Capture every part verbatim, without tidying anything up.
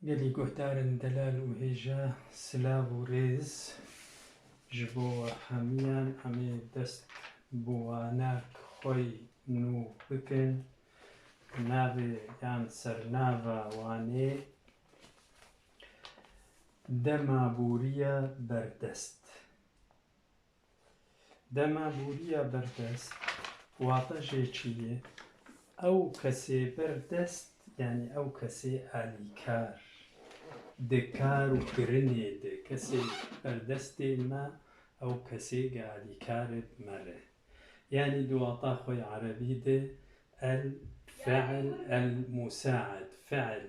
Gelî guhdarên delal û hêja, silav û rêz ji bo we hemiyan. Em ê dest bi wanek xwe nû bikin. Navê yan sernava wanê Dema bûriya berdest. Dema bûriya berdest, wate jê çi ye? Ew kesê berdest, yanî ew kesê alîkar, di kar û kirinê de kesê berdestê me, ew kesê ge alîkar e bi me re. Yanî di wata xwe ya erebî de el fi'l el musaid, fi'l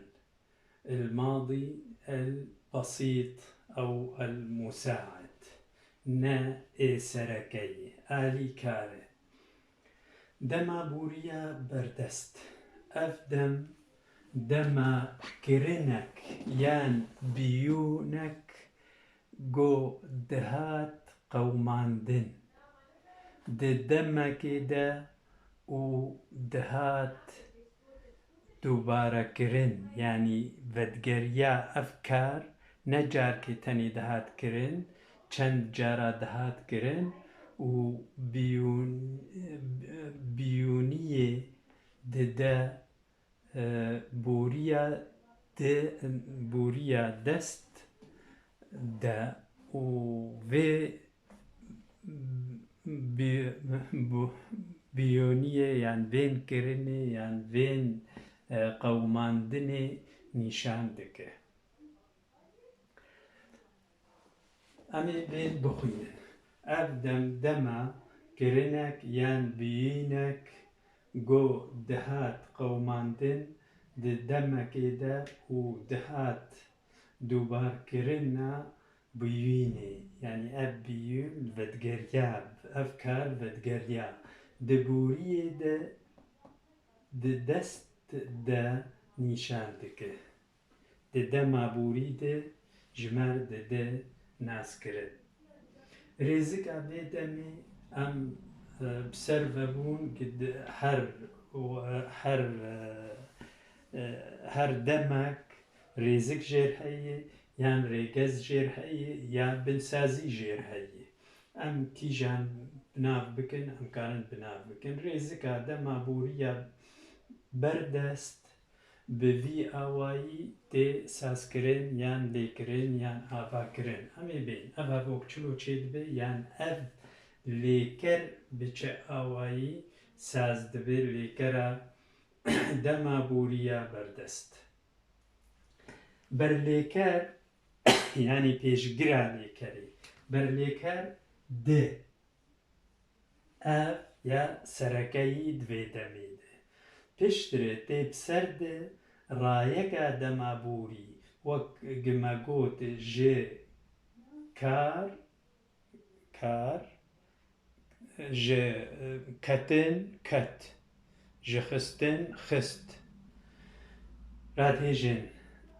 الماضي البسيط أو المساعد، ne ê sereke ye, alîkar e. Dema bûriya berdest. Ev dem, dema kirinek yan biyûnek go dihat qewimandin. Di demekê de û dihat dubarekirin, yanî vedgeriya ev kar ne carkê tenê dihat kirin, çend cara dihat kirin û biyûn-, biyûniyê dide e, bûriya de, bûriya dest de û vê bi-, bu-, biyoniyê, yan vên kirinê, yan vên, e, qewimandinê nîşan dike. Em ê bên bixwînin. Ev dem dema kirinek yan biyînek go dihat qewimandin di demekê de û dihat dubarkirina biyînê. Yanî ev biyîn vedgeriya, ev kar vedgeriya. Di bûriyê de, di dest de nîşan dike. Di dema borî de ji me re dide naskirin. Rêzika vê demê em, e, bi ser ve bûn ki di her, her, e, e, her demek rêzik jêr heye, yan rêgez jêr heye, ya binsazî jêr heye. Em kîjan bi nav bikin, em karin bi nav bikin. Rêzika dema borî ya berdest, bi vî awayî tê sazkirin yan lêkirin yan avakirin. Em ê bên, ev hevok çilo çêdibe yan ev lêker bi çi awayî saz dibe lêkera dema borî ya berdest. Berlêker, yanî pêşgira lêkerê. Berlêker di. Ev ya serekeyî di vê demê de. Piştre tê bi ser de rayeka dema borî, wek gi me got, ji kar, kar, ji, e, ketin, ket, ji xistin, xist. Radhêjin,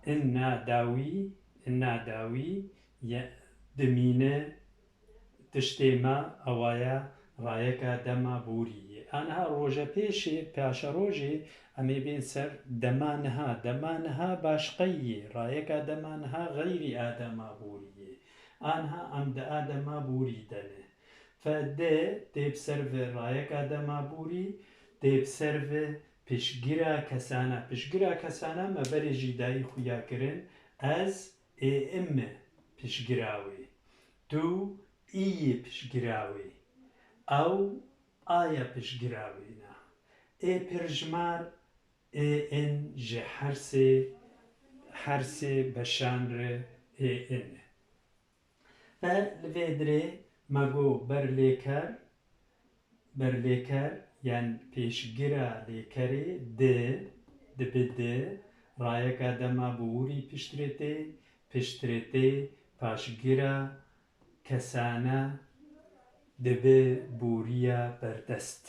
inna dawî, inna dawî, ye, dimîne, tiştê me, ewa ye rayeka dema borî ye. Aniha rojepêşê, paşerojê, em ê bên ser dema niha. Dema niha başqe ye, rayeka dema niha xeyrî a dema borî ye. Aniha em di a dema borî de ne. Fe de tê bi ser ve rayeka dema borî, tê bi ser ve piştgira kesana. Piştgira kesana me berê jî dayî xuya kirin. Ez ê ime piştgira wê. Tu î yê piştgira wê. Ew a ya piştgira wê ne. Ê pirjimar ê in ji her sê, her sê beşan re ê in e. Ve li vê dirê me got berlêker, berlêker, yan pêşgira lêkerê di, dibi di, rayeka dema borî piştre tê, piştre tê, paşgira kesane, dibi boriya berdest.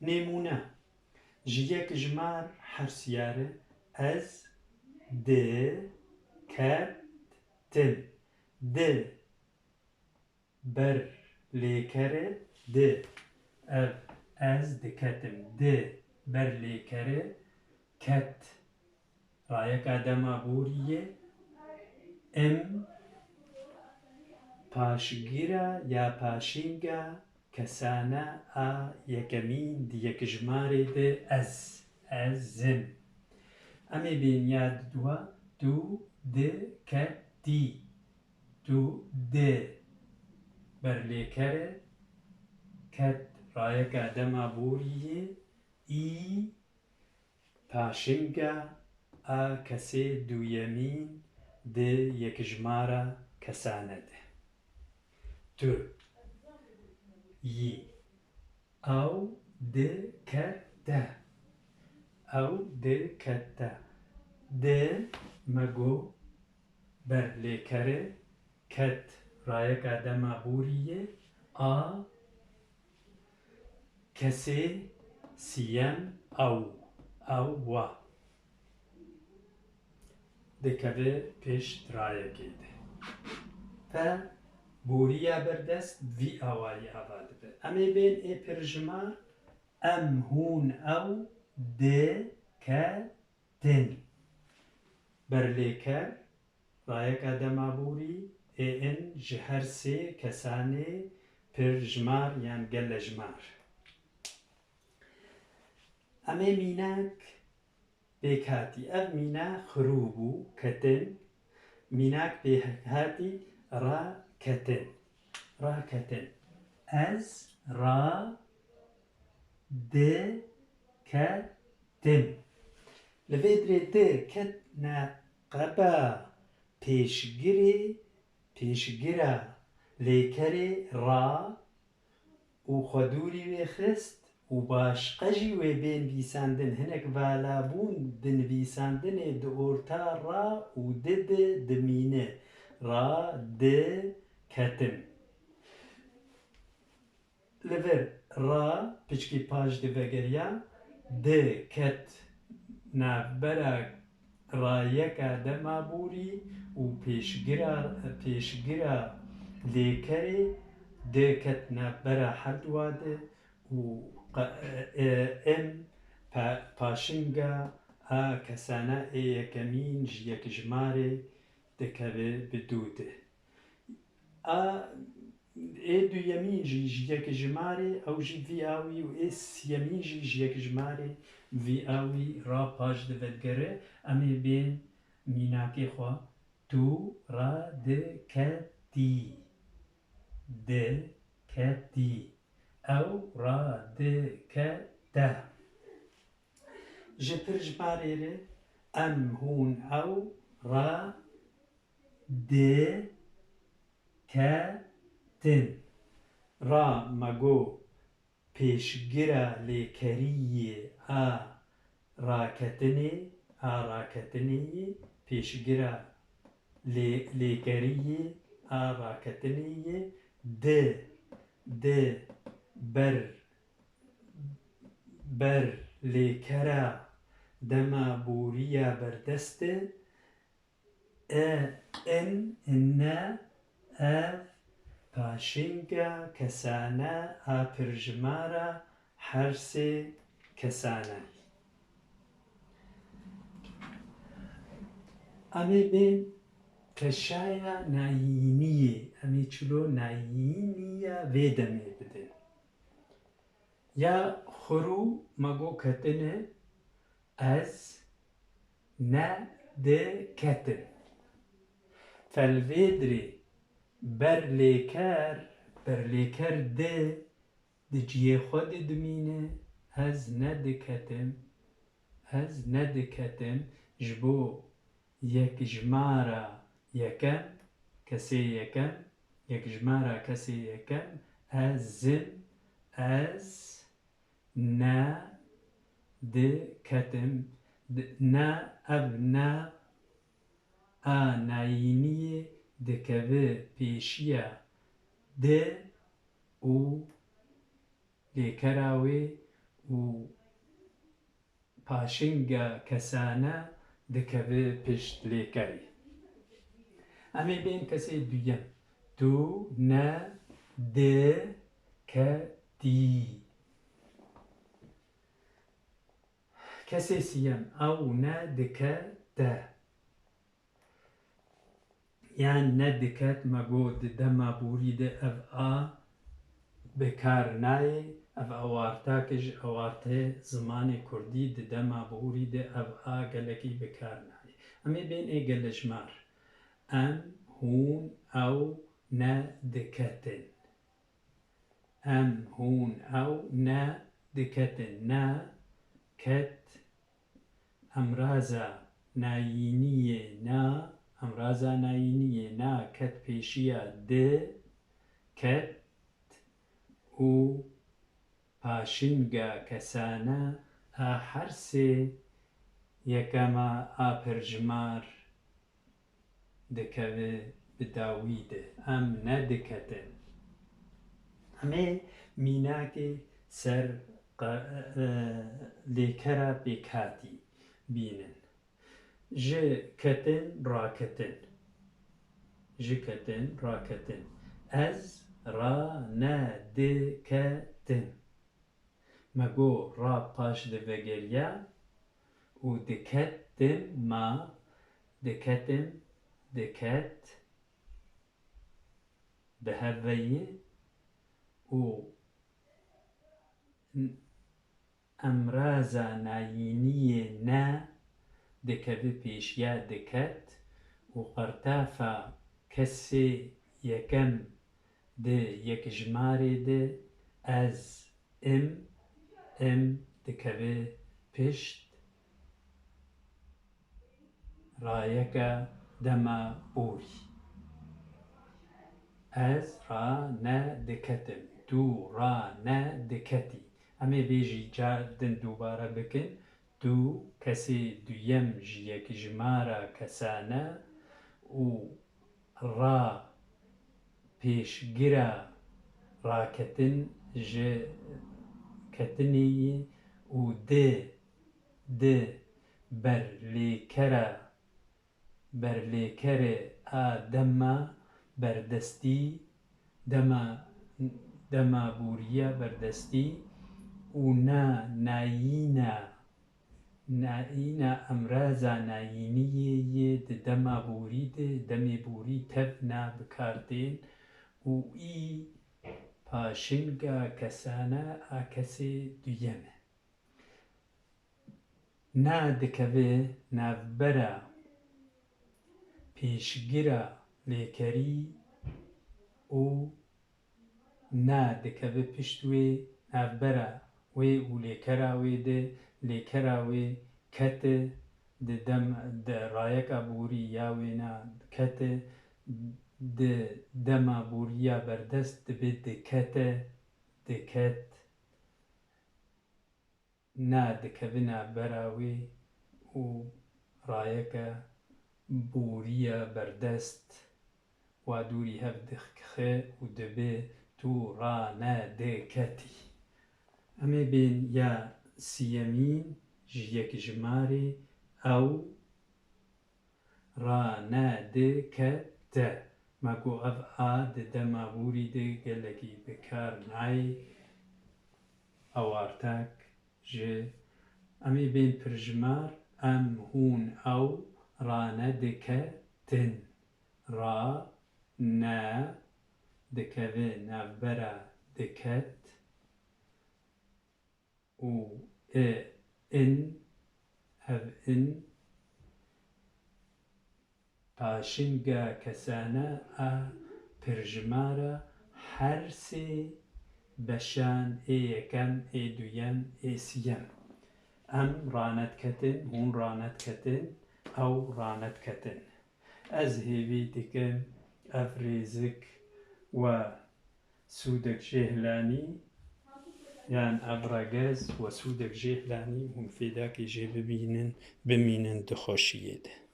Nêmûne, ji yek ji me re her siyare ez di, ket, tim. Di ber lêkere di. Ev ez diketim. Di ber lêkere Ket. Rayeka dema borî yê. Im. Paşgira ya paşînga kesane a yekemîn di yekjmarê de ez. Ez im. Em ê bên ya didwa. Tu, di, ket, tî. Tu, di. Berlêkere. Ket. Rayeka dema borî yê. Î. Paşinga a kesê duyemîn di yekjmara kesane de. Tu. Yî. Ew dikete. Ew dikete. Di, me got, berlêkere, ket, rayeka dema borî yê, a, kesê siyem ew, ew wa. Dikeve pişt rayekê de. Fe boriya berdest vî awayî ava dibe. Em ê bên ê pirjimar, em, hûn, ew, di, ke, tin. Berlêker, rayeka dema borî, ê in ji her sê kesanê pirjimar yan gelejimar. Em ê mînak pêkhatî. Ev mîna xirû bû, ketin. Mînak pêkhatî, raketin. Raketin. Ez ra, di, ke, tim. Li vê dirê di ket neqeba pêşgirê, pêşgira lêkerê ra û xwe dûrî wê xist û başqe jî wê bên vîsandin. Hinek valabûn di nivîsandinê di orta ra û di di dimîne. Ra, di, ketim. Li vir ra piçkî paş de vegeriya, di ket navbera rayeka dema borî û pêşgira, pêşgira lêkerê, di ket navbera her duwa de û qe-, e, em pa-, paşinga a kesana ê yekemîn ji yekjmarê dikeve bi dû de. A, ê duyemîn jî ji yekjmarê, ew jî vî awî û ê siyemîn jî ji yekjmarê vî awî ra paş de vedigere. Em ê bên mînakê xwe. Tu radiketî. Diketî. Ew radikete. Ji pirjmarê re em, hûn, ew ra diketin. Ra, me got, pêşgira lêkeriyê a raketinê, a raketinê yê, pêşgira lê-, lêkeriyê a raketinê yê, di, di ber, ber lêkera dema boriya berdest e, e, in, ne, ev, paşinga kesane a pirjimara her sê kesane. Em ê bên keşaya nayîniyê, em ê çilo nayîniya vê demê bidin. Ya xurû me got ketine, ez nediketim. Felvêdirê berlêker, berlêker di, di cihê xwe de dimîne, ez nediketim, ez nediketim, ji bo yekjimara yekem, kesê yekem, yekjimara kesê yekem, ez im, ez ne diketim, di-, ne, ev ne a nayîniyê dikeve pêşiya di û lêkera wê û paşinga kesane dikeve pişt lêkerê. Em ê bên kesê duyem. Tu ne di ke tî. Kesê siyem, ew ne dikete. Yan ne diket, me got di dema borî de ev a bi kar nayê. Ev awartak ji awartê zimanê kurdî di dema borî de ev a gelekî bi kar nayê. Em ê bên ê gelejmar. Em, hûn, ew ne diketin. Em, hûn, ew ne diketin. Ne, ket, emraza nayîniyê na, emraza nayîniyê na ket pêşiya di, ket û paşînga kesane a her sê yekema a pirjimar dikeve bi dawî de. Em ne diketin. Em ê mînakê ser qe-, e, lêkera pêkhatî bînin. Ji ketin raketin. Ji ketin raketin. Ez ra ne diketim. Me got ra paş de vegeriya û diketim ma, diketim, diket, bi hev ve yî û n-, emraza nayîniyê ne dikeve pêşiya diket û qertafa kesê yekem di yekjimarê de ez, im, im dikeve pişt rayeke dema borî. Ez ra ne diketim, tu ra ne diketî. Em ê vê jî car din dubare bikin. Tu kesê duyem ji yekjimara kesane û ra pêşgira raketin ji ketinê yî û di, di berlêkera, berlêkerê a dema berdestî, dema, dema bûriya berdestî û na nayîna Nayîna emraza nayîniyê yê di dema borî de, demê borî tev na bi kar tên û î paşinga kesane a kesê duyem e. Na dikeve navbera pêşgira lêkerî û na dikeve pişt wê, navbera wê û lêkera wê de, lêkera wê kete, di dem, di rayeka borî ya wê na kete, di dema boriya berdest dibe dikete, diket. Na dikevina bera wê û rayeke boriya berdest wa dûrî hev dixe û dibe tu ra ne diketî. Em ê bên ya siyemîn ji yekjimarê ew ra ne dikete. Me got ev a di dema borî de gelekî bi kar nayê. Awartek ji, em ê bên pirjimar, em, hûn, ew ra ne diketin. Ra, ne, dikeve navbera diket. û e, in, ev in, paşinga kesane a pirjimara her sê beşan ê yekem, ê duyem, ê siyem. Em ranedketin, hûn ranedketin, ew ranedketin. Ez hêvî dikim ev rêzik we sûdek jê hilanî, yan ev regez we sûdek jê hilanî, hûn fêdakê jê bibînin, bimînin di xweşiyê de.